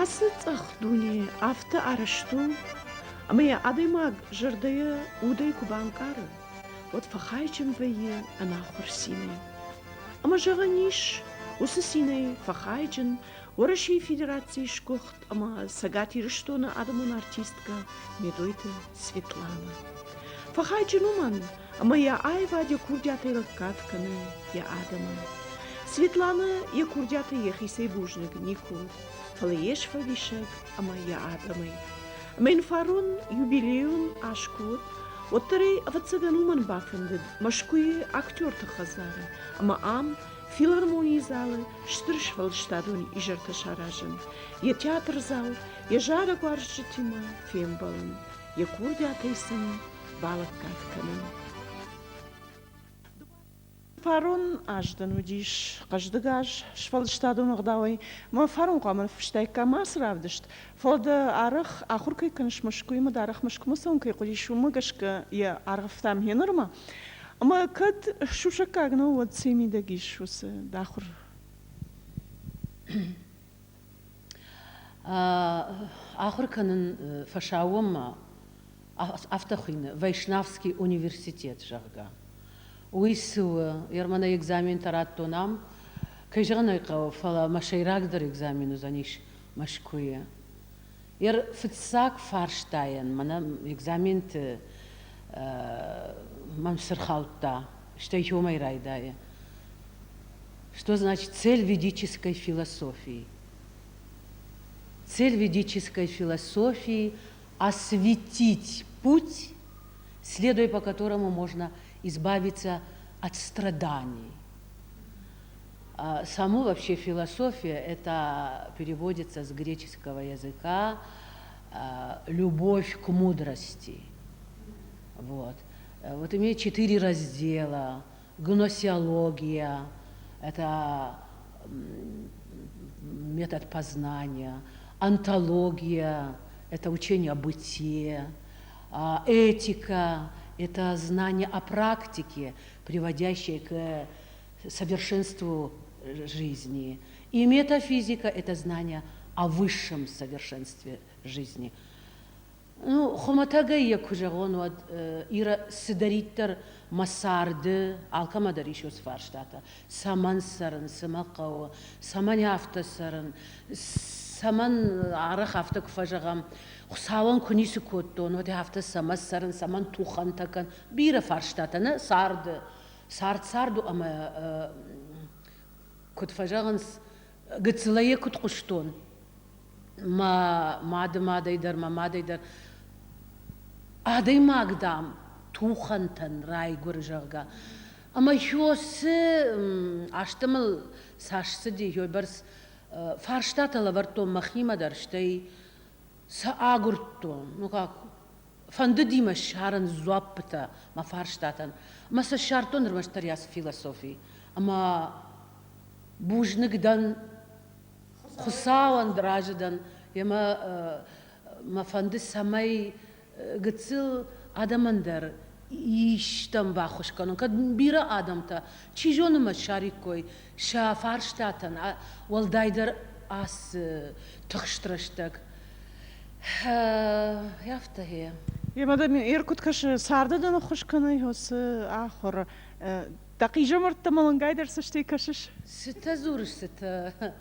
Ацы цъӕх дуне афтӕ арӕзт у, ӕмӕ йӕ адӕймаг зӕрдӕйӕ удӕй куы банкъары, уӕд фӕхайджын вӕййы ӕнахуыр цинӕй. Ӕмӕ зӕгъӕн ис, уыцы цинӕй фӕхайджын Уӕрӕсейы Федерацийы сгуыхт ӕмӕ Цӕгат Ирыстоны адӕмон артисткӕ Медойты Светланӕ. Фӕхайджын уымӕн, ӕмӕ йӕ аивад йӕ курдиатӕй лӕггад кӕны йӕ адӕмӕн. Светланӕ йӕ курдиатӕй йӕхицӕй бузныг никуы уыд, фӕлӕ йе сфӕлдисӕг ӕмӕ йӕ адӕмӕй. Ӕмӕ йын фарон юбилейон аз куы уыд, уӕддӕр ӕй, ӕвӕццӕгӕн, уымӕн бафӕндыд Мӕскуыйы актерты хӕдзары ӕмӕ ам филармонийы залы стыр сфӕлдыстадон изӕртӕ саразын, йӕ театрдзау, йӕ зарӕгуарзджытимӕ фембӕлын, йӕ курдиатӕй сын балӕггад кӕнын. Фарон аз дын уыдис хъӕздыг аз сфӕлдыстадон ӕгъдауӕй. Мӕ фарон хъуамӕ ныффыстаиккам ацы равдыст, фӕлӕ дӕ арӕх ахуыр кӕй кӕныс Мӕскуыйы ӕмӕ дӕ арӕх Мӕскуымӕ цӕуын кӕй хъуыдис, уымӕ гӕсгӕ йӕ аргъӕвтам гъенырмӕ. Ӕмӕ кӕд сусӕггаг нӕу, уӕд цӕй мидӕг ис уыцы дӕ ахуыр? Ахуыр кӕнын фӕсаууонмӕ афтӕ хуыйны Вайшнавский университет, зӕгъгӕ. Уый цы у? Ермӕнӕй экзаментӕ радтон ам. Кӕй зӕгъын ӕй хъӕуы, фӕлӕ мӕ сӕйрагдӕр экзамен уыдзӕнис Мӕскуыйы. Ер фыццаг фарстайӕн мӕнӕ экзаменты мӕм цы рхаудта, стӕй уымӕй райдайы. Что значит цель ведической философии? Цель ведической философии – осветить путь, следуя по которому можно избавиться от страданий. Саму вообще философия это переводится с греческого языка любовь к мудрости. Вот. Вот имеет четыре раздела. Гносеология – это метод познания, онтология – это учение о бытие, этика – это знание о практике, приводящее к совершенству жизни. И метафизика – это знание о высшем совершенстве жизни. Ну, хуымӕтӕгӕй йӕ куы зӕгъон, уӕд Ира цыдӕриддӕр мӕ царды алкӕмӕ дӕр ис уыцы фарстатӕ. Цӕмӕн цӕрын, цы мӕ хъӕуы, цӕмӕн афтӕ цӕрын, цӕмӕн арӕх афтӕ куы фӕзӕгъӕм, Хуыцауӕн куы ницы кодтон, уӕд афтӕ цӕмӕ цӕрын, цӕмӕн тухӕнтӕ кӕн. Бирӕ фарстатӕ нӕ царды. Цард цард у ӕмӕ, куыд фӕзӕгъынц, гыццылӕй йӕ куыд хъуыстон, мӕ мады мадӕй дӕр, мӕ мадӕй дӕр, адӕймаг, дам, тухӕнтӕн райгуыры, зӕгъгӕ. Ӕмӕ Хёсы азты мыл цас цыди, уыйбӕрц фарстатӕ лӕвӕрдтон мӕхимӕ дӕр, стӕй сӕ агуырдтон. Ну как, фӕндыди мӕ ссарын дзуаппытӕ мӕ фарстатӕн. Ӕмӕ сӕ ссардтон ӕрмӕстдӕр йӕ философи. Ӕмӕ бузныг дӕн Хуыцауӕн разы дӕн, ӕмӕ мӕ фӕнды, цӕмӕй гыццыл адӕмӕн дӕр истӕм баххуыс кӕнон. Кӕд бирӕ адӕмтӕ, чи зоны, мӕ ссариккой сӕ фарстатӕн, уӕлдайдӕр ацы тыхст рӕстӕг. Афтӕ гъе. Емӕ дӕм ир куыд кӕсы, царды дын ӕххуыс кӕны уыцы ахуыр? Дӕ хъизӕмӕрттӕ мӕлӕнгай дӕр цӕстӕй кӕсыс? Цытӕ дзурыс, цытӕ?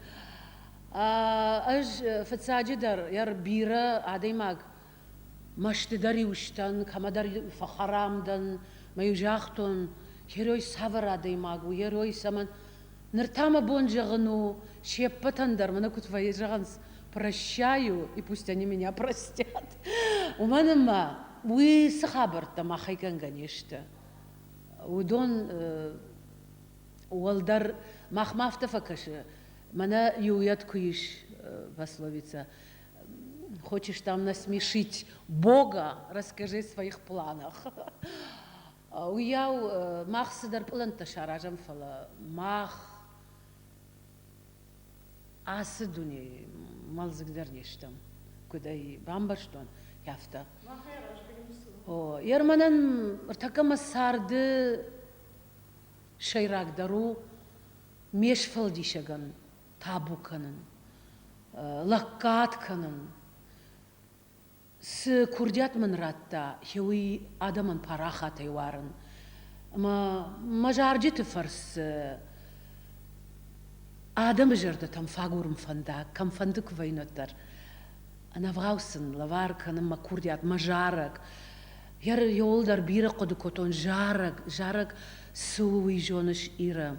Ӕз фыццаджыдӕр бирӕ адӕймаг мӕсты дӕр-иу сдӕн, кӕмӕдӕр фӕхӕрам дӕн, мӕ-иу загътон, герой цавӕр адӕймаг у, герой цӕмӕн. Ныр та мӕ бон зӕгъын у, се ппӕтӕн дӕр мӕнӕ куыд вӕййы зӕгъынц, прощаю, и пусть они меня простят. Уымӕн ӕмӕ уый цы хабӕрттӕ махӕй кӕнгӕ не сты. Уыдон уӕлдӕр махмӕ афтӕ фӕкӕсы, мӕнӕ иуӕд куы ис пословица «Хочешь там насмешить Бога, расскажи о своих планах». Уыйау мах цыдӕр пълӕнттӕ саразӕм, фӕлӕ мах ацы дунейы мӕлдзыгдӕр не стӕм, куыд ӕй бамбӕрстон, афтӕ. О, Ерманӕн ӕртӕккӕ мӕ царды сӕйрагдӕр у ме сфӕлдисӕгӕн табу кӕнын. лӕггад кӕнын. Цы курдиат мын радта, уый адӕмӕн парахатӕй уарын. Ӕмӕ мӕ зарджыты фӕрцы адӕмы зӕрдӕтӕм фӕагурын фӕндаг, кӕмфӕнды куы вӕййын, уӕддӕр. Ӕнӕвгъау сын лӕвар кӕнын мӕ курдиат, мӕ зарӕг. Иуылдӕр бирӕ хъуыды кодтон зарӕг, зарӕг цы у, уый зоныс, Ирӕ.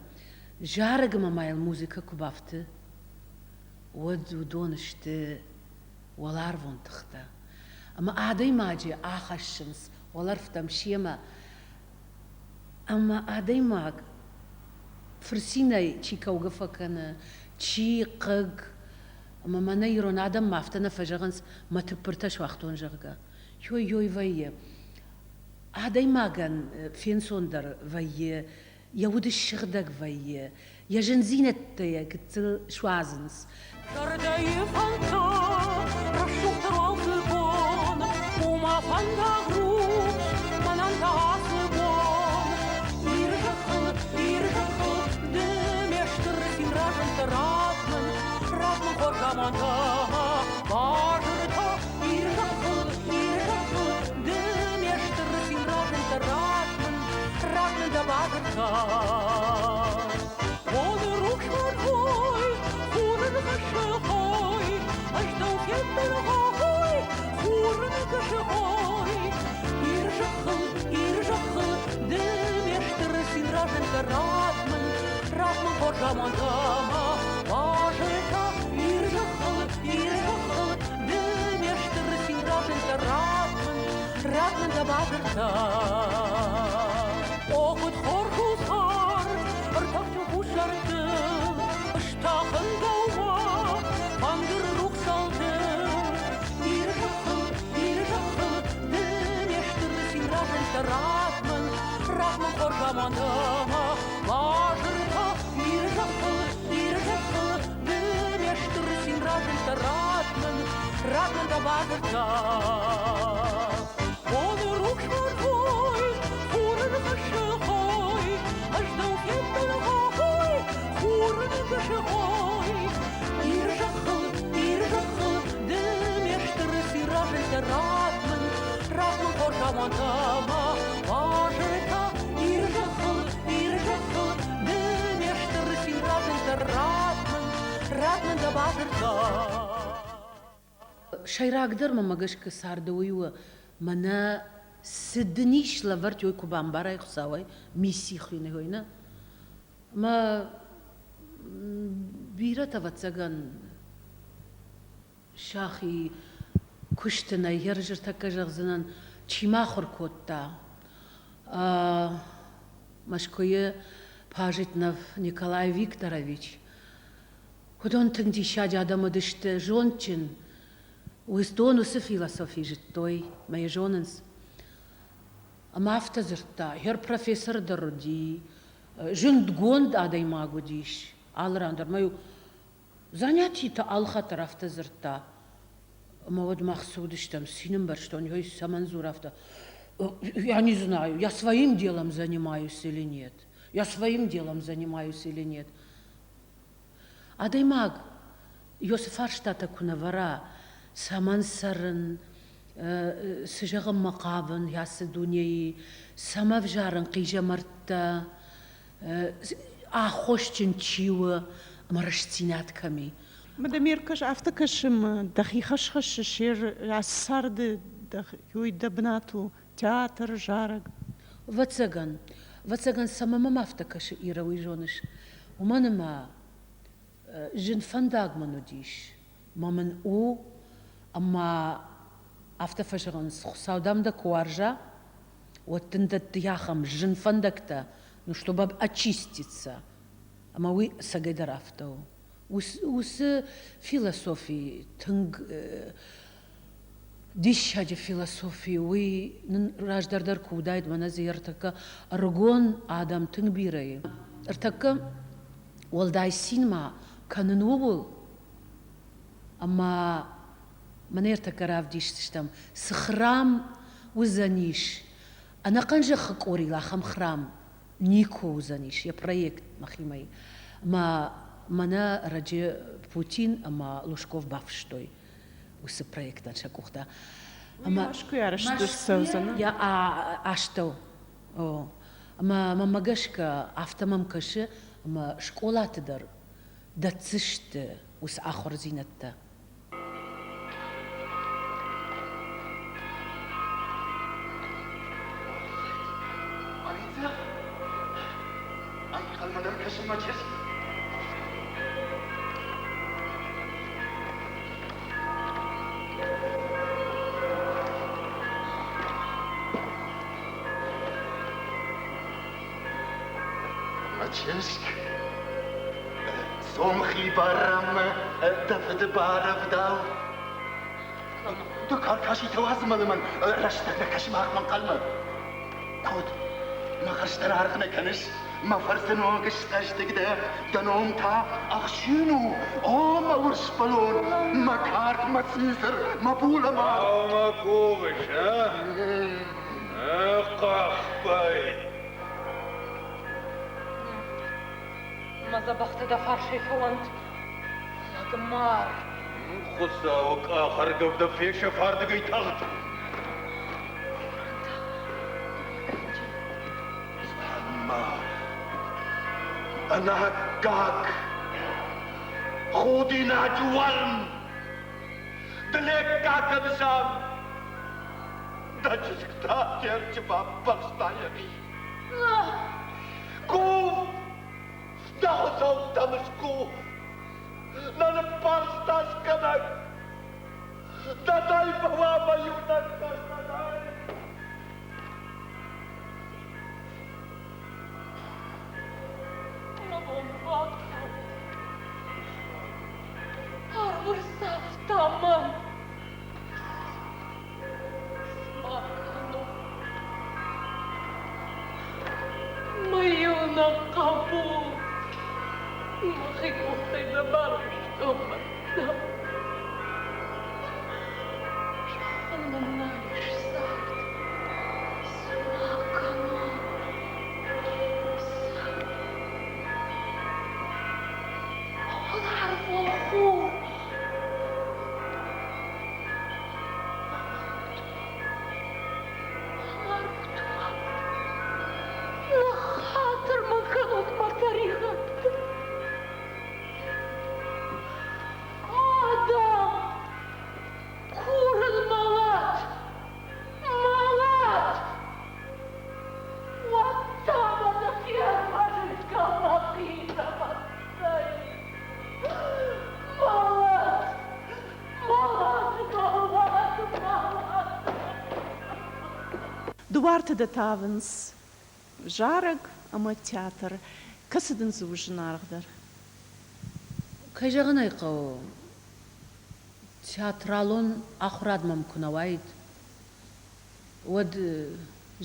Зарӕг ӕмӕ ма йыл музыкӕ куы бафты, уӕд уыдон сты уӕларвон тыхтӕ. Ӕмӕ адӕймаджы ахӕссынц уӕлӕрвтӕм семӕ. Ӕмӕ адӕймаг фырцинӕй чи кӕугӕ фӕкӕны, чи хъыг. Ӕмӕ мӕнӕ ирон адӕммӕ афтӕ нӕ фӕзӕгъынц, мӕ тыппыртӕ суагътон, зӕгъгӕ. Ой-ой вӕййы. Адӕймагӕн фенцондӕр вӕййы йӕ уд ссыгъдӕг вӕййы, йӕ зындзинӕдтӕ йӕ гыццыл суадзынц. Зӕрдӕйы фӕндтӕ рӕсугъд уалты бон, уымӕ фӕндаг рухс, мӕнӕн та ацы бон. Иры зӕххыл, Иры зӕххыл ды ме стыр цин разындтӕ, ратт мын, ратт мын хорз амондтӕ, базыртӕ. Иры зӕххыл, Иры зӕххыл ды ме стыр цин разындтӕ, ратт мын, ратт мын дӕ базыртӕ. Боны рухс мӕргъой, хуры ныхасы хой, ӕз дӕу федтон хохой, хуры ныхасы хой. Иры зӕххыл, Иры зӕххыл ды ме стыр цин разындтӕ, ратт мын, ратт мын хорз амонд ӕмӕ базыртӕ. Иры зӕххыл, Иры зӕххыл ды ме стыр цин разындтӕ, ратт мын, ратт мын дӕ базыртӕ. О, куыд хорз у цард, ӕртӕхджын хуссӕрттыл, Ыстӕхын дӕумӕ, фӕндыры рухс зӕлтыл. Иры зӕххыл, Иры зӕххыл ды ме стыр цин разындтӕ, ратт мын, ратт мын хорз амонд ӕмӕ базыртӕ. Иры зӕххыл, Иры зӕххыл ды ме стыр цин разындтӕ, ратт мын, ратт мын дӕ базыртӕ. Боны рухс мӕргъой, хуры ныхасы хой, ӕз дӕу федтон хохой, хуры ныхасы хой. Иры зӕххыл, Иры зӕххыл ды ме стыр цин разындтӕ, ратт мын, ратт мын хорз амонд ӕмӕ базыртӕ. Иры зӕххыл, Иры зӕххыл ды ме стыр цин разындтӕ, ратт мын, ратт мын дӕ базыртӕ. Сӕйрагдӕр мӕмӕ гӕсгӕ царды уый у, мӕнӕ цы дын ис лӕвӕрд, уый куы бамбарай Хуыцауӕй, мисси хуыйны уый нӕ? Ӕмӕ бирӕтӕ, ӕвӕццӕгӕн, сӕхи куысты нӕ ӕрзыртӕккӕ зӕгъдзынӕн, чи ма ахуыр кодта. Мӕскуыйы Пажитнов Николай Викторович Уыдон тынг диссаджы адӕм уыдысты, зондджын. Уыдон уыцы философи зыдтой мӕ йӕ зонынц. Ӕмӕ афтӕ дзырдта, йӕ профессор дӕр уыди, зындгонд адӕймаг уыдис алы ран дӕр. Мӕ-иу занятиты алыхатт дӕр афтӕ дзырдта. Ӕмӕ уӕд мах цы уыдыстӕм, цин ӕмбӕрстон, ой, цӕмӕн дзуры афтӕ? Я не знаю, я своим делом занимаюсь или нет. Я своим делом занимаюсь или нет. Адӕймаг цы фарстатӕ куы нӕ вӕра, цӕмӕн цӕрын, цы зӕгъынмӕ хъавын ацы дунейы, цӕмӕ ӕвзарын хъизӕмӕрттӕ, аххосджын чи у ӕмӕ рӕстдзинад кӕм и. Мадам кӕс, афтӕ кӕсы мӕ дӕхи хӕс хӕссыс ацы царды уый дӕ бынат у театр, зарӕг. Ӕвӕццӕгӕн, ӕвӕццӕгӕн, цӕмӕ мӕм афтӕ кӕсы, Ирӕ, уый зоныс? Уымӕн ӕмӕ зын фӕндаг мын уыдис, мӕ мын у, ӕмӕ афтӕ фӕзӕгъынц, Хуыцау, дам дӕ куы уарза, уӕд дын дӕтты ахӕм зын фӕндӕгтӕ, ну, чтобы очиститься. Ӕмӕ уый ӕцӕгӕйдӕр афтӕ у. Уыцы философи тынг диссаджы философи, уый нын раздӕр дӕр куы уыдаид, мӕнӕ дзы ӕртӕккӕ ӕрыгон адӕм тынг бирӕ и. Ӕртӕккӕ уӕлдай цин ма кӕнын ууыл, ӕмӕ мӕнӕ ӕртӕккӕ равдисдзыстӕм, цы храм уыдзӕнис, ӕнӕхъӕн зӕххы къорийыл ахӕм храм никуы уыдзӕнис йӕ проект мӕхимӕ. Ӕмӕ мӕнӕ ӕрӕджы Путин ӕмӕ Лужков бафыстой уыцы проектӕн сӕ къухтӕ. Ӕмӕ Мӕскуыйы арӕзт ӕрцӕудзӕн? Йӕ астӕу. О. Ӕмӕ мӕнмӕ гӕсгӕ афтӕ мӕм кӕсы, ӕмӕ скъолаты дӕр дӕтдзысты уыцы ахуырдзинӕдтӕ. Полиция? Ӕнхъӕлмӕ дӕм кӕсын мӕ чызг. Мӕ чызг, цом хибарӕм дӕ фыды барӕвдау. Ды каркаситӕ уадз мӕ лымӕн, рӕстӕг нӕ кӕсы махмӕ ӕнхъӕлмӕ. Куыд? Мӕ хӕстӕр аргъ нӕ кӕныс? Мӕ фӕрцы ног схъӕздыг дӕ, дӕ ном та ӕхсин у. О, мӕ урс бӕлон, мӕ карк, мӕ цъизыр, мӕ булӕмӕргъ. Хъуамӕ кувыс, а? Хъахбай! Мӕ дзӕбӕхтӕ дӕ фарсӕй фӕуӕнт, лӕгмар! Хуыцауы къахӕргӕвдӕ фесӕф ардыгӕй тагъд! Цъаммар! Ӕнаккаг! Худинаджы уӕлм! Ды лекка кӕныс ам! Дӕ чызг та Терчы баппӕрста йӕхи. Кув! Дӕ хуыцӕуттӕм скув! Нӕ ныббарста скӕнӕг! Дадай фӕуа мӕ иунӕг дӕр, дадай! Мӕ бон бакӕн. Арв ӕрцавта мӕн. Ма кӕнон. Мӕ иунӕг хъӕбул. Мӕхи къухтӕй дӕ барвыстон мӕрдтӕм. Зӕгъын мын нал ис цард. Цы ма кӕнон? Цы? Уӕларвон хур! Амарут мӕ! Ныххатыр мын кӕнут мӕ тӕригъӕдты! Адӕм! Курын мӕлӕт! Мӕлӕт! Уӕд та мӕ нӕ фервӕзын кӕн мӕхи нӕмӕттӕй! Мӕлӕт! Мӕлӕт! Мӕлӕт! Мӕлӕт! Дуарты дӕ тавынц зарӕг ӕмӕ театр. Кӕцы дын дзы у зынаргъдӕр? Кӕй зӕгъын ӕй хъӕуы, театралон ахуырад мӕм куы нӕ уаид, уӕд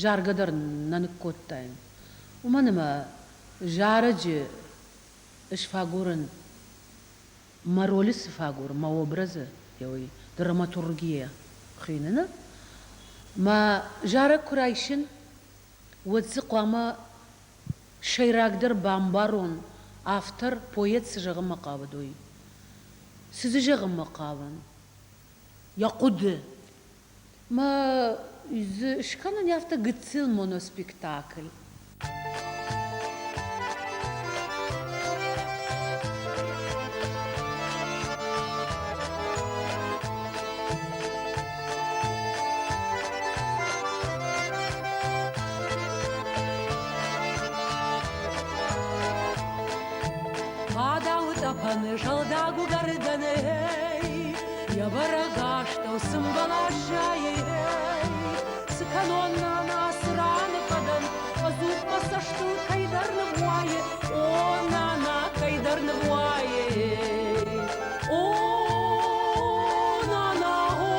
заргӕ дӕр нӕ ныккодтаин. Уымӕн ӕмӕ зарӕджы ӕз фӕагурын, мӕ ролы цы фӕагурын, мӕ образы, уый драматургия хуыйны, нӕ? Мӕ зарӕг куы райсын, уӕд дзы хъуамӕ сӕйрагдӕр бамбарон, автор, поэт цы зӕгъынмӕ хъавыд, уый. Цы дзы зӕгъынмӕ хъавын? Йӕ хъуыды. Мӕ дзы скӕнын афтӕ гыццыл моноспектакль. Адауы тъӕпӕны зӕлдаг уыгӕрдӕнӕй, йӕ бӕрӕг астӕу цымбӕлас зайы. Цы кӕнон, нана, цы раны фӕдӕн, ӕдзух мӕ цӕстыл кӕйдӕр ныууайы. О, нана, кӕйдӕр ныууайы. О, нана, о,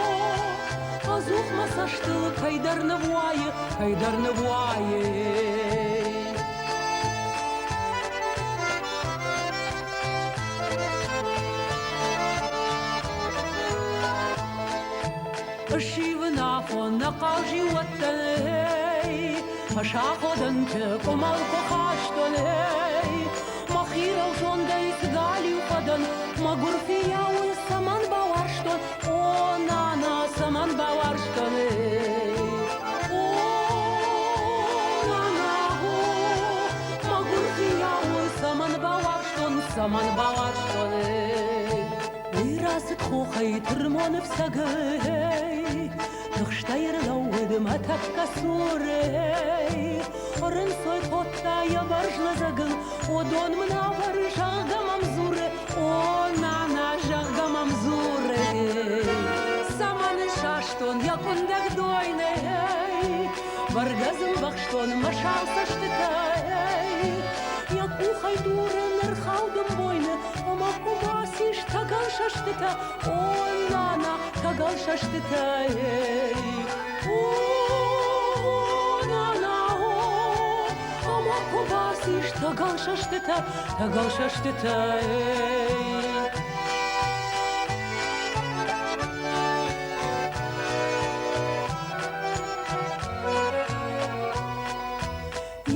ӕдзух мӕ цӕстыл кӕйдӕр ныууайы, кӕйдӕр ныууайы. Ссивын афон нӕ хъазиуӕттӕй, Фӕсаходӕнты къуымӕл куы хастон, эй, Мӕхи рӕузондӕй цы галиу дӕн, мӕгуыр фийауы цӕмӕн бауарзтон, о нана, цӕмӕн бауарзтон, эй. О, нана, о, мӕгуыр фийауы цӕмӕн бауарзтон, цӕмӕн бауарзтон, эй. Уый рацыд хохӕй Тырмоны фцӕгӕй, Тыхстӕй ӕрлӕууыд мӕ тӕккӕ цурӕй. Ӕрынцой кодта йӕ бӕрз лӕдзӕгыл, О, дон мын авӕр, зӕгъгӕ мӕм дзуры, О, нана, зӕгъгӕ мӕм дзуры. Цӕмӕн састон йӕ къуындӕг дойнӕй, Бӕргӕ дзы мбӕхстон мӕ сау цӕстытӕй. Йӕ къухӕй дурын ӕрхауд ӕмбойны, Ӕмӕ куы бацис тӕгӕл сӕстытӕ, О, нана, тӕгӕл сӕстытӕ, ей. О, нана, о, ӕмӕ куы бацис тӕгӕл сӕстытӕ, тӕгӕл сӕстытӕ, ей.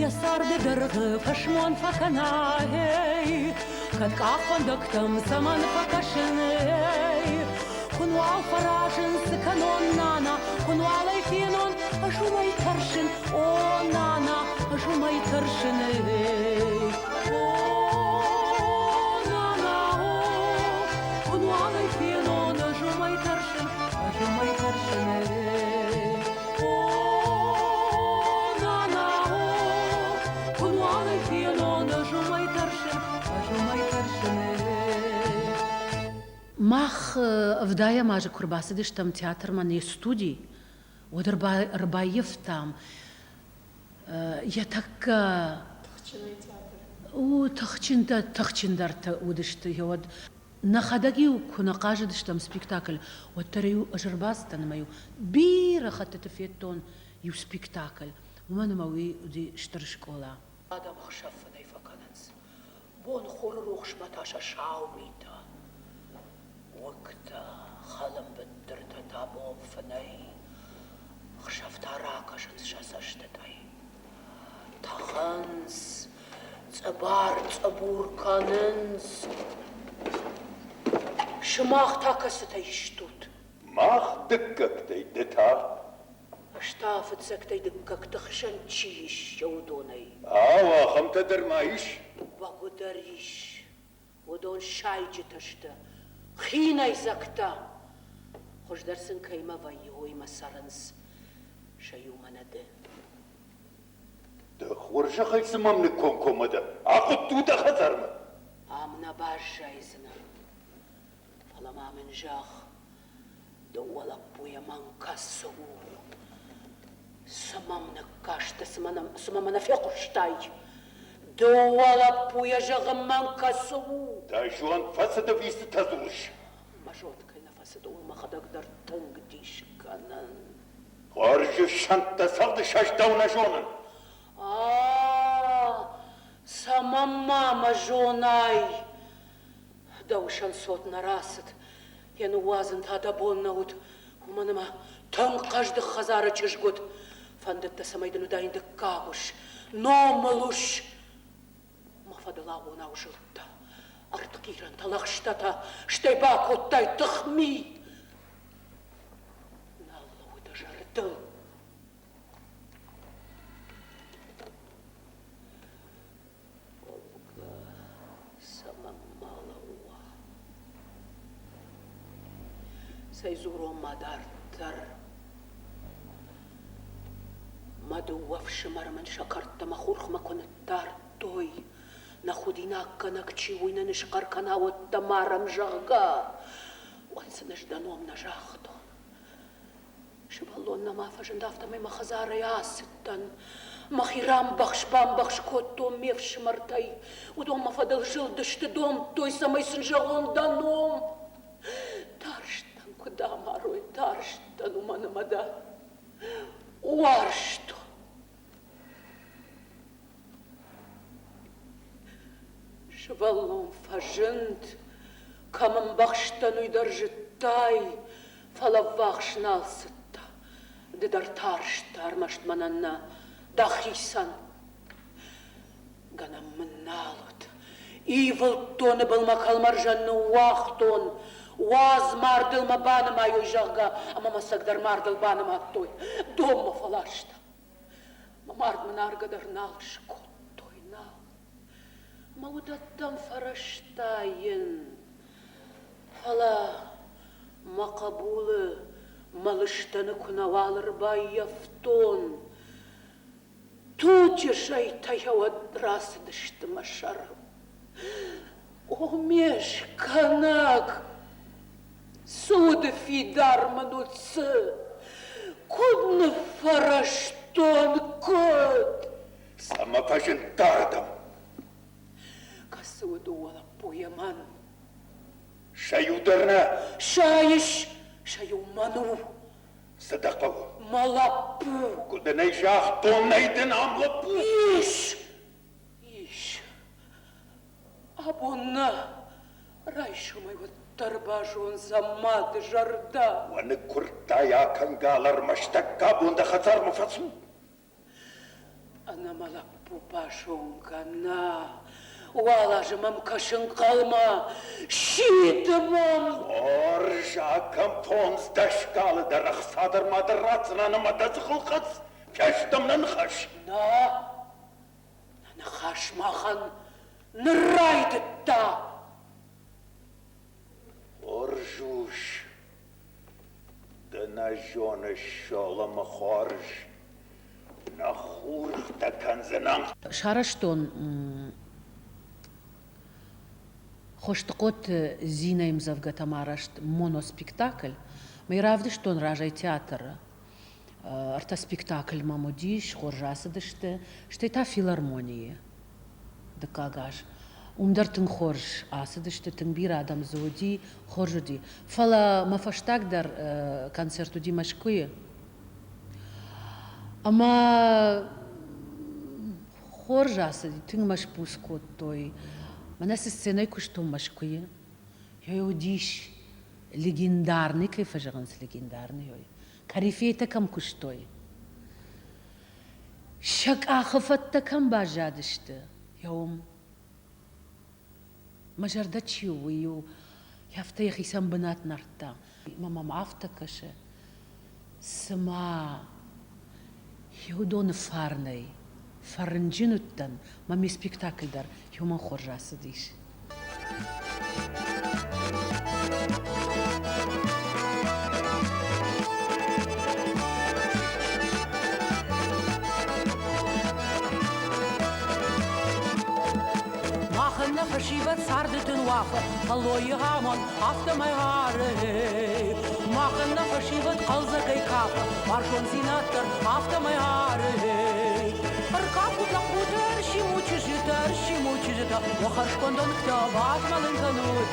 Йӕ царды дӕргъы фӕсмон фӕкӕна, ей, кӕд къахвӕндӕгтӕм цӕмӕн фӕкӕсын, ей. Куынуал фӕразын, цы кӕнон, нана, куынуал ӕй фенон, ӕз уымӕй тӕрсын, о, нана, ӕз уымӕй тӕрсын, ей. О, нана, о, куынуал ӕй фенон, ӕз уымӕй тӕрсын, ӕз уымӕй тӕрсын, ей. О, нана, о, куынуал ӕй фенон, ӕз уымӕй тӕрсын, ӕз уымӕй тӕрсын, ей. Мах ӕвдайӕм азы куы рбацыдыстӕм театрмӕ не студи, уӕд ӕрбаййӕфтам йӕ тӕккӕ тыхджындӕр тыхджындӕртӕ уыдысты. Уӕд нӕхӕдӕг-иу куы нӕ хъазыдыстӕм спектакль, уӕддӕр-иу ӕз ӕрбацыдтӕн ӕмӕ-иу бирӕ хӕттыты федтон иу спектакль, уымӕн ӕмӕ уый уыди стыр скъола. Адӕм ӕхсӕв фынӕй фӕкӕнынц. Бон хуры рухсмӕ та сӕ сау митӕ, уыгтӕ, хӕлынбыттыртӕ та бон фынӕй, ӕхсӕв та ракӕсынц сӕ цӕстытӕй. Тӕхынц, цъыбар-цъыбур кӕнынц. Сымах та кӕцытӕй стут? Мах дыккӕгтӕй, ды та? Ӕз та фыццӕгтӕй дыккӕгты хсӕн чи ис, уыдонӕй. Ау, ахӕмтӕ дӕр ма ис? Бӕгуыдӕр ис. Уыдон сайджытӕ сты, хинӕйдзӕгтӕ. Хуыздӕр сын кӕимӕ вӕййы, уыимӕ цӕрынц. Сӕ иу мӕнӕ ды. Дӕ хорзӕхӕй цы мӕм ныккомкоммӕ дӕ? Ахъуытты у дӕ хӕдзармӕ. Ам нӕ баззайдзынӕн. Фӕлӕ ма мын зӕгъ, Дыууӕ лӕппуйӕ мӕн кӕцы у? Цы мӕм ныккастӕ, цыма мӕ нӕ фехъуыстай? Дыууӕ лӕппуйӕ зӕгъын мӕн кӕцы у? Дӕ зонд фӕцыд ӕви цытӕ дзурыс? Мӕ зонд кӕй нӕ фӕцыд, ууыл мӕхӕдӕг дӕр тынг дис кӕнын. Хорзы сӕнттӕ цӕгъды састӕу нӕ зонын. А, цӕмӕн ма мӕ зонай? Дӕ усӕн цот нӕ рацыд, Йӕ ныууадзын та дӕ бон нӕ уыд, уымӕн ӕмӕ тынг хъӕздыг хӕдзары чызг уыд. Фӕндыд дӕ, цӕмӕй дын уыдаин дыккаг ус, номыл ус. Мӕ фӕдыл ауонау зылдтӕ, ӕртхъирӕнтӕ, лӕгъстӕтӕ, стӕй бакодтай тыхми. Нал лӕууы дӕ зӕрдыл. Уӕвгӕ, цӕмӕн ма лӕууа? Цӕй дзурон ма дарддӕр? Мӕ дыууӕ фсымӕры мын сӕ кӕрдтӕ мӕ хурхмӕ куы ныддардтой, нӕ худинаггӕнӕг чи у, уый нын схъӕр кӕна, уӕд дӕ марӕм, зӕгъгӕ, уӕд сын ӕз дӕ ном нӕ загътон. Сывӕллон нӕма фӕзынд, афтӕмӕй мӕ хӕдзарӕй ацыдтӕн. Мӕхи рамбӕхс-бамбӕхс кодтон ме фсымӕртӕй. Уыдон мӕ фӕдыл зылдысты, домдтой, цӕмӕй сын зӕгъон дӕ ном. Тарстӕн, куыд амарой, тарстӕн, уымӕн ӕмӕ дӕ уарзтон. Сывӕллон фӕзынд, кӕм ӕмбӕхстӕн, уый дӕр зыдтай, фӕлӕ ӕввахс нал цыдтӕ. Ды дӕр тарстӕ ӕрмӕст мӕнӕн нӕ, дӕхицӕн. Гӕнӕн мын нал уыд. Ивылд доны былмӕ кӕлмӕрзӕн ныууагътон, уадз мардыл мӕ банымайой, зӕгъгӕ, ӕмӕ мӕ цӕгдӕр мардыл банымадтой. Донмӕ фӕласта. Мӕ мард мын аргӕ дӕр нал скодтой, нал. Мӕ уыдӕттӕм фӕрӕзтаин, фӕлӕ мӕ хъӕбулы мӕ лыстӕны куы нӕуал ӕрбаййӕфтон, туджы зӕйтӕ йӕ уӕд рацыдысты мӕ сӕрыл. О ме скӕнӕг! Цы уды фидар мын уыд, цы? Куыд ныффӕрӕзтон, куыд? Цӕмӕ фӕзынд дардӕм? Кӕцы у дыууӕ лӕппуйӕ мӕн? Сӕ иу дӕр нӕ. Сайыс, сӕ иу мӕн у. Цы дӕ хъӕуы? Мӕ лӕппу. Куы дын ӕй загътон, нӕй дын ам лӕппу. Ис, ис. Абон нӕ, райсомӕй уӕддӕр базондзӕн мады зӕрдӕ. Уӕныг куырдтай акӕнгӕ ӕрмӕст тӕккӕ абон дӕ хӕдзармӕ фӕцу. Ӕнӕ мӕ лӕппу базонгӕ нӕ. Уал азы мӕм кӕсын хъалмӕ, сиды мӕм. Хорз, ахӕм фондз дӕсгалы дӕр ӕхца дӕр ма дӕр ратдзынӕн ӕмӕ дӕ дзыхыл хӕц, фестӕм нӕ ныхас. Нӕ, нӕ ныхас махӕн ныр райдыдта. Хорз ус, ды нӕ зоныс Соломы хорз, нӕ хурхтӕ кӕндзынӕн. Сарӕзтон Хостыхъоты Зинӕйы ӕмдзӕвгӕтӕм арӕзт моноспектакль. Мӕ равдыстон разӕй театры. Ӕртӕ спектакль мӕм уыдис, хорз ацыдысты, стӕй та филармонийы дыккаг аз. Уым дӕр тынг хорз ацыдысты, тынг бирӕ адӕм дзы уыди, хорз уыди. Фӕлӕ мӕ фӕстаг дӕр концерт уыди Мӕскуыйы. Ӕмӕ хорз ацыди, тынг мӕ сбуц кодтой. Мӕнӕ цы сценӕйы куыстон Мӕскуыйы, уый уыдис легендарный, кӕй фӕзӕгъынц легендарный, ой, корифейтӕ кӕм куыстой, сӕ къахы фӕдтӕ кӕм баззадысты, уым. Мӕ зӕрдӕ чи у, уый-иу афтӕ йӕхицӕн бынат нардта. Мӕ мӕм афтӕ кӕсы, цыма уыдоны фарнӕй фӕрнджын уыдтӕн, мӕ ме спектакль дӕр уымӕн хорз ацыдис. Махӕн нӕ фӕсивӕд царды тын уафы, фӕллойы амонд афтӕмӕй ары. Махӕн нӕ фӕсивӕд хъӕлдзӕгӕй кафы, уарзондзинад дӕр афтӕмӕй ары. Ӕркафут лӕппутӕ, ӕрсимут чызджытӕ, ӕрсимут чызджытӕ, уӕ хӕрзконд ӕнгтӕ базмӕлын кӕнут.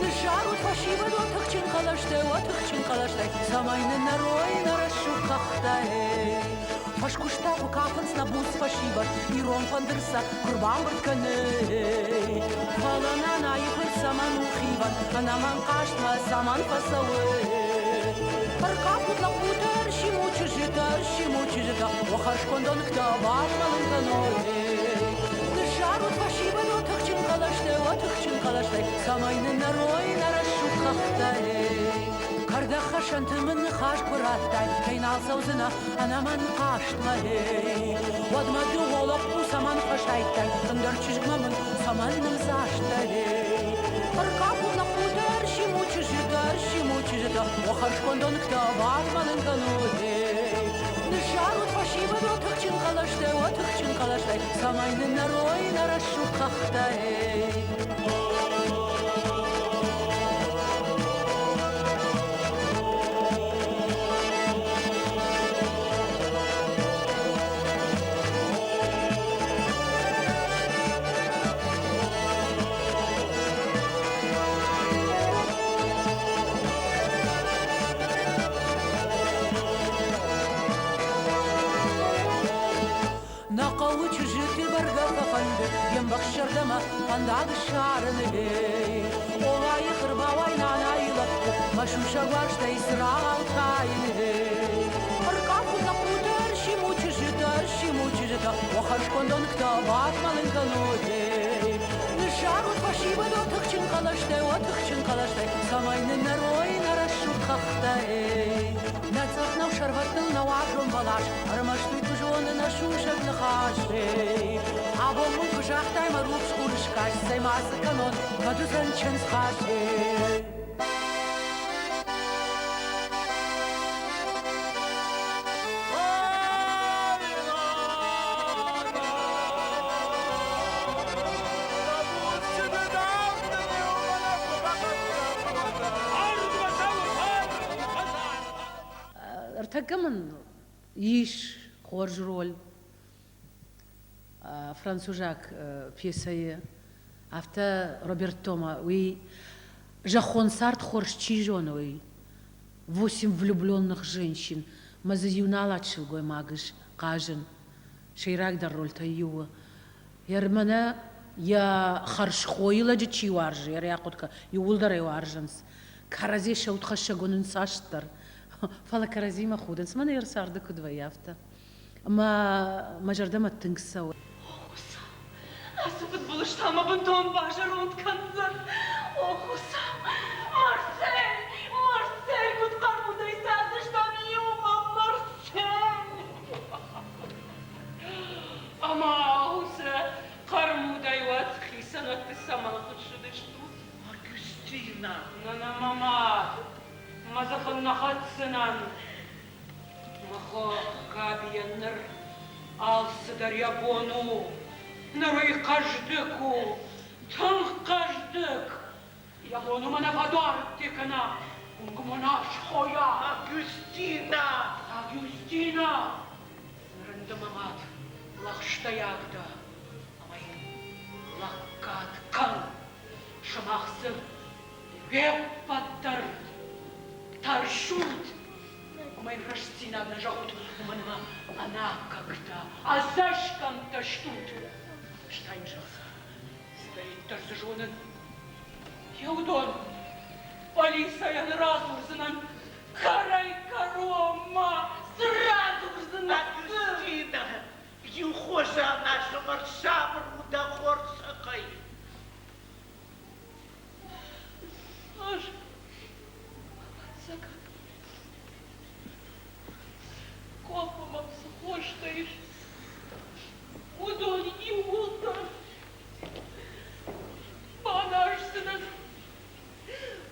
Ныззарут фӕсивӕд уӕ тыхджын хъӕлӕстӕй, уӕ тыхджын хъӕлӕстӕй, цӕмӕй нын нӕрой нӕ рӕсугъд хӕхтӕй. Фӕскуыста куы кафынц нӕ буц фӕсивӕд, ирон фӕндыр сӕ куы рбамбырд кӕны. Фӕлӕ нанайы фырт цӕмӕн у хивӕнд, ӕнӕмӕнг хъазтмӕ цӕмӕн фӕцӕуы? Ӕркафут лӕппутӕ, ӕрсимут чызджытӕ, ӕрсимут чызджытӕ, уӕ хӕрзконд ӕнгтӕ базмӕлын кӕной. Ныззарут фӕсивӕд уӕ тыхджын хъӕлӕстӕй, уӕ тыхджын хъӕлӕстӕй, цӕмӕй нын нӕрой нӕ рӕсугъд хӕхтӕй. Кӕрдӕгхӕссӕнты мын ныхас куы радтай, кӕй нал цӕудзынӕ ӕнӕмӕн хъазтмӕ, уӕд мӕ дыууӕ лӕппу цӕмӕн фӕсайдтай, ӕндӕр чызгмӕ мын цӕмӕн нымдзастай? Ӕркафут лӕппутӕ, ӕрсимут чызджытӕ, ӕрсимут чызджытӕ, уӕ хӕрзконд ӕнгтӕ базмӕлын кӕнут. Ныззарут фӕсивӕд уӕ тыхджын хъӕлӕстӕй, уӕ тыхджын хъӕлӕстӕй, цӕмӕй нын нӕрой нӕ рӕсугъд хӕхтӕй. Нӕ хъӕуы чызджыты бӕргӕ фӕфӕнды йе мбӕхсӕрдӕмӕ фӕндаг ссарын. Олайы хырбауай нанайы лӕппу, мӕ сусӕг уарзтӕй цырагъау тайын. Ӕркафут лӕппутӕ, ӕрсимут чызджытӕ, ӕрсимут чызджытӕ, уӕ хӕрзконд ӕнгтӕ базмӕлын кӕнут. Зарут фӕсивӕд, о тыхджын хъӕлӕстӕй, о тыхджын хъӕлӕстӕй, цӕмӕй нын нӕрой нӕ рӕсугъд хӕхтӕй. Нӕ цъӕх нӕу сӕрвӕттыл нӕ уарзон бӕлас, ӕрмӕст уый куы зоны нӕ сусӕг ныхасӕй. Абон мын куы загътай мӕ рухс хур скаст, цӕй ма цы кӕнон, кӕд уыдзӕн чындзхаст. Ӕртӕккӕ мын ис хорз роль французаг пьесӕйы. Афтӕ Роберт Тома, уый зӕххон цард хорз чи зоны, уый Восемь влюбленных женщин мӕ дзы иу налат сылгоймаг ис хъазын. Сӕйрагдӕр рольтӕй иу у. Мӕнӕ йӕ хӕрзхойы лӕджы чи уарзы, йӕ рӕхъуыдкӕ, иууылдӕр ӕй уарзынц. Кӕрӕдзи сӕудхӕссӕг уынынц цасдӕр, фӕлӕ кӕрӕдзимӕ худынц. Мӕнӕ йе рцарды куыд вӕййы, афтӕ. Ӕмӕ мӕ зӕрдӕмӕ тынг цӕуы. О, Хуыцау, ацы фыдбылыз та мӕ бынтон базӕронд кӕндзӕн. О, Хуыцау, Марсель, Марсель, куыд хъӕрмудӕй цардыстӕм иумӕ, Марсель! Ӕмӕ уыцы хъӕрмудӕй уӕд хицӕнӕтты цӕмӕн хуыссыдыстут? Агустина! Нана, мӕ мад, мӕ дзыхы нӕ хӕцдзынӕн. Мӕ хо Габийӕн ныр алцыдӕр йӕ бон у. Ныр уый хъӕздыг у, тынг хъӕздыг. Йӕ бон у мӕнӕ фӕдуӕртте кӕна, уынгмӕ нӕ схойа. Агустина! Агустина! Ныр ын ды мӕ мад лӕгъстӕйаг дӕ, ӕмӕ йын лӕггад кӕн. Сымах дзы уе ппӕт дӕр тӕрсут. Уымӕй рӕстдзинад нӕ зӕгъут, уымӕн ӕмӕ ӕнаккӕгтӕ, ӕдзӕсгӕмттӕ стут. Стӕй йын зӕгъдзӕн, цыдӕриддӕр дзы зонын, йе уыдон полицӕйӕн радзурдзынӕн кӕрӕй-кӕронмӕ цы радзурдзынӕн. Агустина, иу хуызӕн ӕфсымӕр сабыр у дӕ хорзӕхӕй. Ӕз, ӕвӕццӕгӕн, Къоппы мӕм цы хостӕ ис, уыдон иууылдӕр баназдзынӕн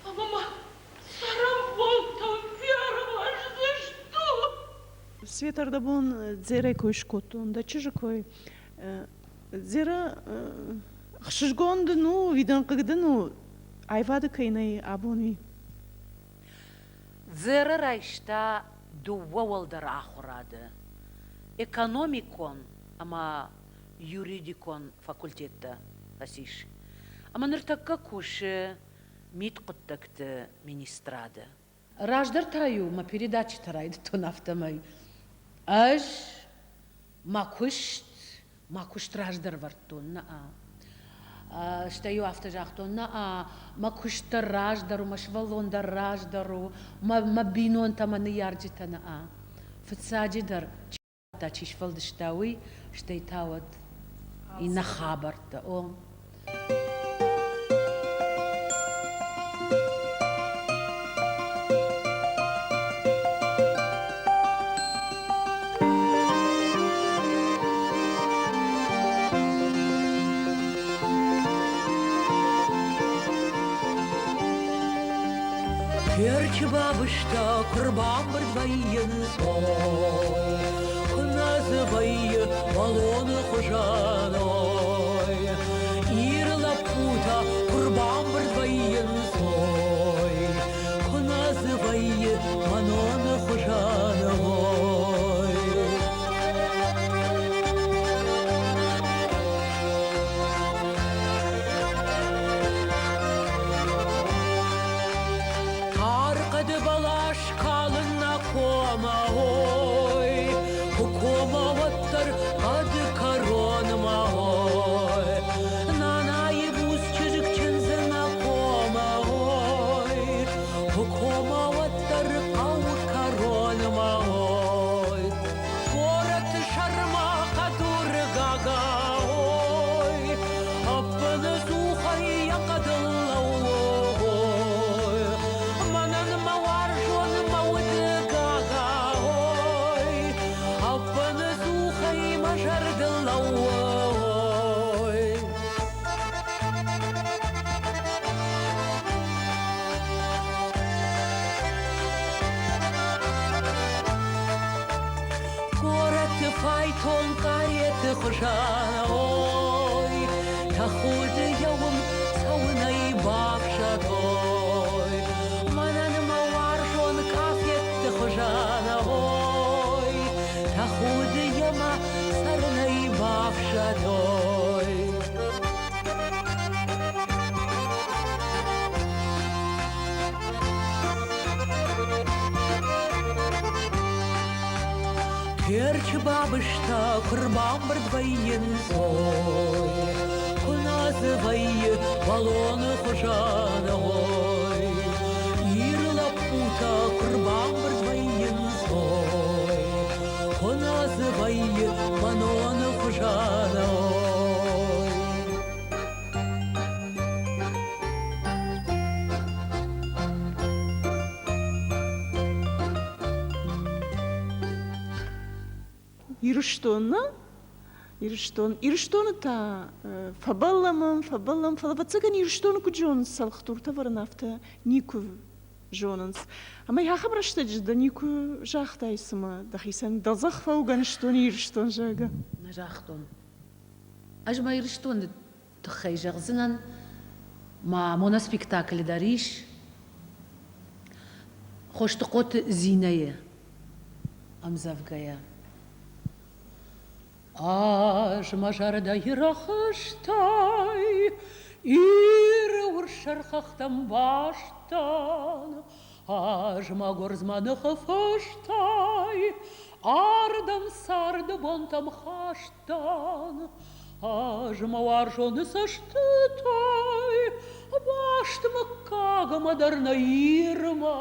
ӕмӕ мӕ цӕрӕнбонтӕм фервӕздзыстут. Свет ӕрдӕбон Дзерӕ кой скодтон, дӕ чызджы кой. Дзерӕ ӕхсызгон дын у, видын хъыг дын у, аивады кӕй нӕй абон уый? Дзерӕ райста дыууӕ уӕлдӕр ахуырады экономикон ӕмӕ юридикон факультеттӕ фӕцис ӕмӕ ныртӕккӕ кусы мидхъуыддӕгты министрады. Раздӕр та-иу мӕ передачӕтӕ райдыдтон афтӕмӕй. Ӕз мӕ куыст, мӕ куыст раздӕр вӕрдтон, нӕ. Стӕй-иу афтӕ загътон, нӕ, мӕ куыст дӕр раздӕр у, мӕ сывӕллон дӕр раздӕр у, мӕ бинонтӕ, мӕ ныййарджытӕ нӕ. Фыццаджыдӕр та чи сфӕлдыста, уый, стӕй та уӕд иннӕ хабӕрттӕ. О. Терчы бабызтӕ куы рбамбырд вӕййынц, ой, куы нӕ дзы вӕййы бӕлоны хуызӕн, ой. Иры лӕппутӕ куы рбамбырд вӕййынц, ой, куы нӕ дзы вӕййы мӕноны хуызӕн, ой. Тар хъӕды бӕлас калын нӕ кома, ой, куы кома, уӕддӕр хъӕды кӕронмӕ, ой. Нанайы буц чызг чындзы нӕ кома, ой, куы кома, уӕддӕр хъӕуы кӕронмӕ, ой. Горӕты сӕрмӕ хъӕдуры гага, ой, ӕппыныдзух. Файтон къареты хуызӕн, ой, тӕхуды йӕ уым цӕуынӕй бафсӕдой. Мӕнӕн мӕ уарзон къафетты хуызӕн, ой, тӕхуды йӕ мӕ цӕрынӕй бафсӕдой. Терчы бабызтӕ куы рбамбырд вӕййынц, ой, куы нӕ дзы вӕййы бӕлоны хуызӕн, ой. Иры лӕппутӕ куы рбамбырд вӕййынц, ой, куы нӕ дзы вӕййы мӕноны хуызӕн, ой. Ирыстоны Ирыстон Ирыстоны та фӕбӕллӕм, фӕбӕллӕм, фӕлӕ ӕвӕццӕгӕн Ирыстоны куыд зонынц цӕлхдуртӕ ӕвӕрын, афтӕ никуы зонынц. Ӕмӕ ахӕм рӕстӕджы дӕ никуы загътай, цымӕ дӕхицӕн дӕлдзӕх фӕугӕныстон Ирыстон, зӕгъгӕ? Нӕ загътон. Ӕз мӕ Ирыстоны тыххӕй зӕгъдзынӕн, мӕ моноспектаклы дӕр ис Хостыхъоты Зинӕйы ӕмдзӕвгӕйӕ. Ӕз мӕ зӕрдӕйы рӕхыстӕй Иры урссӕр хӕхтӕм бастан, Ӕз мӕ гуырдзмӕ ныхы фыстӕй Ардӕм царды бонтӕм хастан. Ӕз мӕ уарзоны цӕстытӕй Баст мыггагмӕ дӕр нӕ Ирмӕ,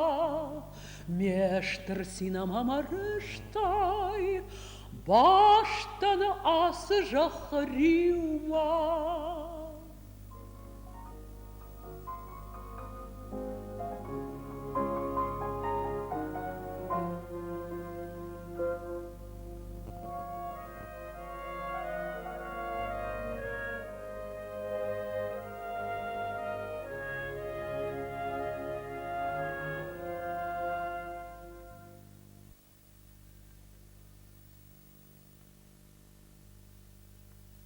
Ме стыр цин ӕмӕ мӕ рыстӕй Баст дӕн ацы зӕххы риумӕ.